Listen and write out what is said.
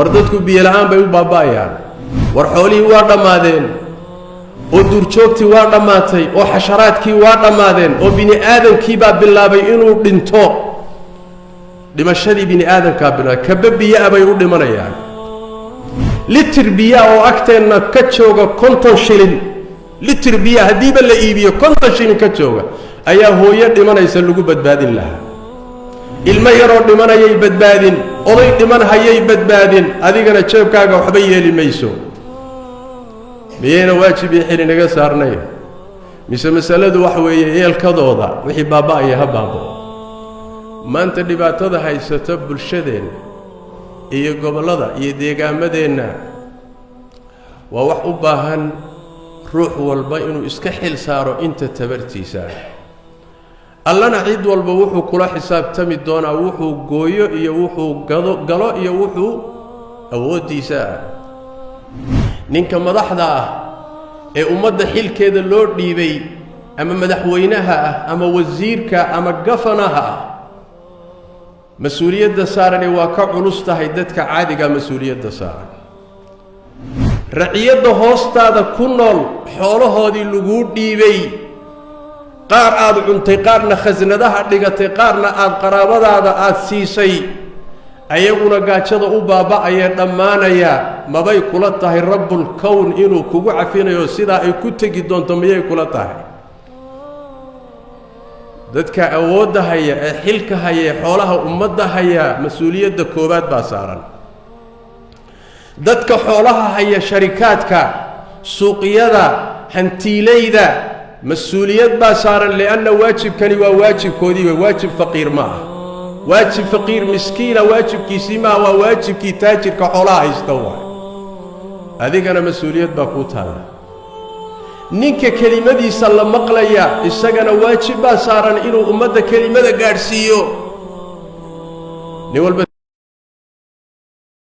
War dadku biyo la'aan bay u baaba'ayaan. War xoolihii waa dhammaadeen, oo duurjoogtii waa dhammaatay, oo xasharaadkii waa dhammaadeen, oo bini aadamkii baa bilaabay inuu dhinto. Dhimashadii bini aadamkaa bilaabay, kaba biyo-a bay u dhimanayaan. Litir biyaa oo agteenna ka jooga 50 shilin, litir biya haddiiba la iibiyo 50 shilin ka jooga, ayaa hooyo dhimanaysa lagu badbaadin lahaa, ilmo yaroo dhimanayay badbaadin, oday dhiman hayay badbaadin. Adigana jeebkaaga waxba yeeli mayso. Miyayna waajib iyo xili naga saarnay? Mise masaladu waxa weeye yeelkadooda, wixii baaba'aya ha baaba'o? Maanta dhibaatada haysata bulshadeenna iyo gobollada iyo deegaamadeenna waa wax u baahan ruux walba inuu iska xil saaro inta tabartiisa ah. Allana cid walba wuxuu kula xisaabtami doonaa wuxuu gooyo iyo wuxuu gado galo iyo wuxuu awooddiisa ah. Ninka madaxda ah ee ummadda xilkeeda loo dhiibay, ama madaxweynaha ah ama wasiirka ama gafanaha ah, mas-uuliyadda saarani waa ka culus tahay dadka caadiga mas-uuliyadda saaran. Raciyadda hoostaada ku nool, xoolahoodii laguu dhiibay, qaar aad cuntay, qaarna khasnadaha dhigatay, qaarna aad qaraabadaada aada siisay, ayaguna gaajada u baaba'ayee dhammaanaya, mabay kula tahay rabbul kown inuu kugu cafinayo? Sidaa ay ku tegi doonto miyay kula tahay? Dadka awoodda haya ee xilka haya ee xoolaha ummadda haya, mas-uuliyadda koowaad baa saaran. Dadka xoolaha haya, sharikaadka, suuqyada, hantiilayda, mas-uuliyad baa saaran, lianna waajibkani waa waajibkoodii. Wey waajib faqiir ma ah, waajib faqiir miskiina waajibkiisii maaha, waa waajibkii taajirka xoolaha haysta waay. Adigana mas-uuliyad baa kuu taalla. Ninka kelimadiisa la maqlaya, isagana waajib baa saaran inuu ummadda kelimada gaadhsiiyo. Nin walba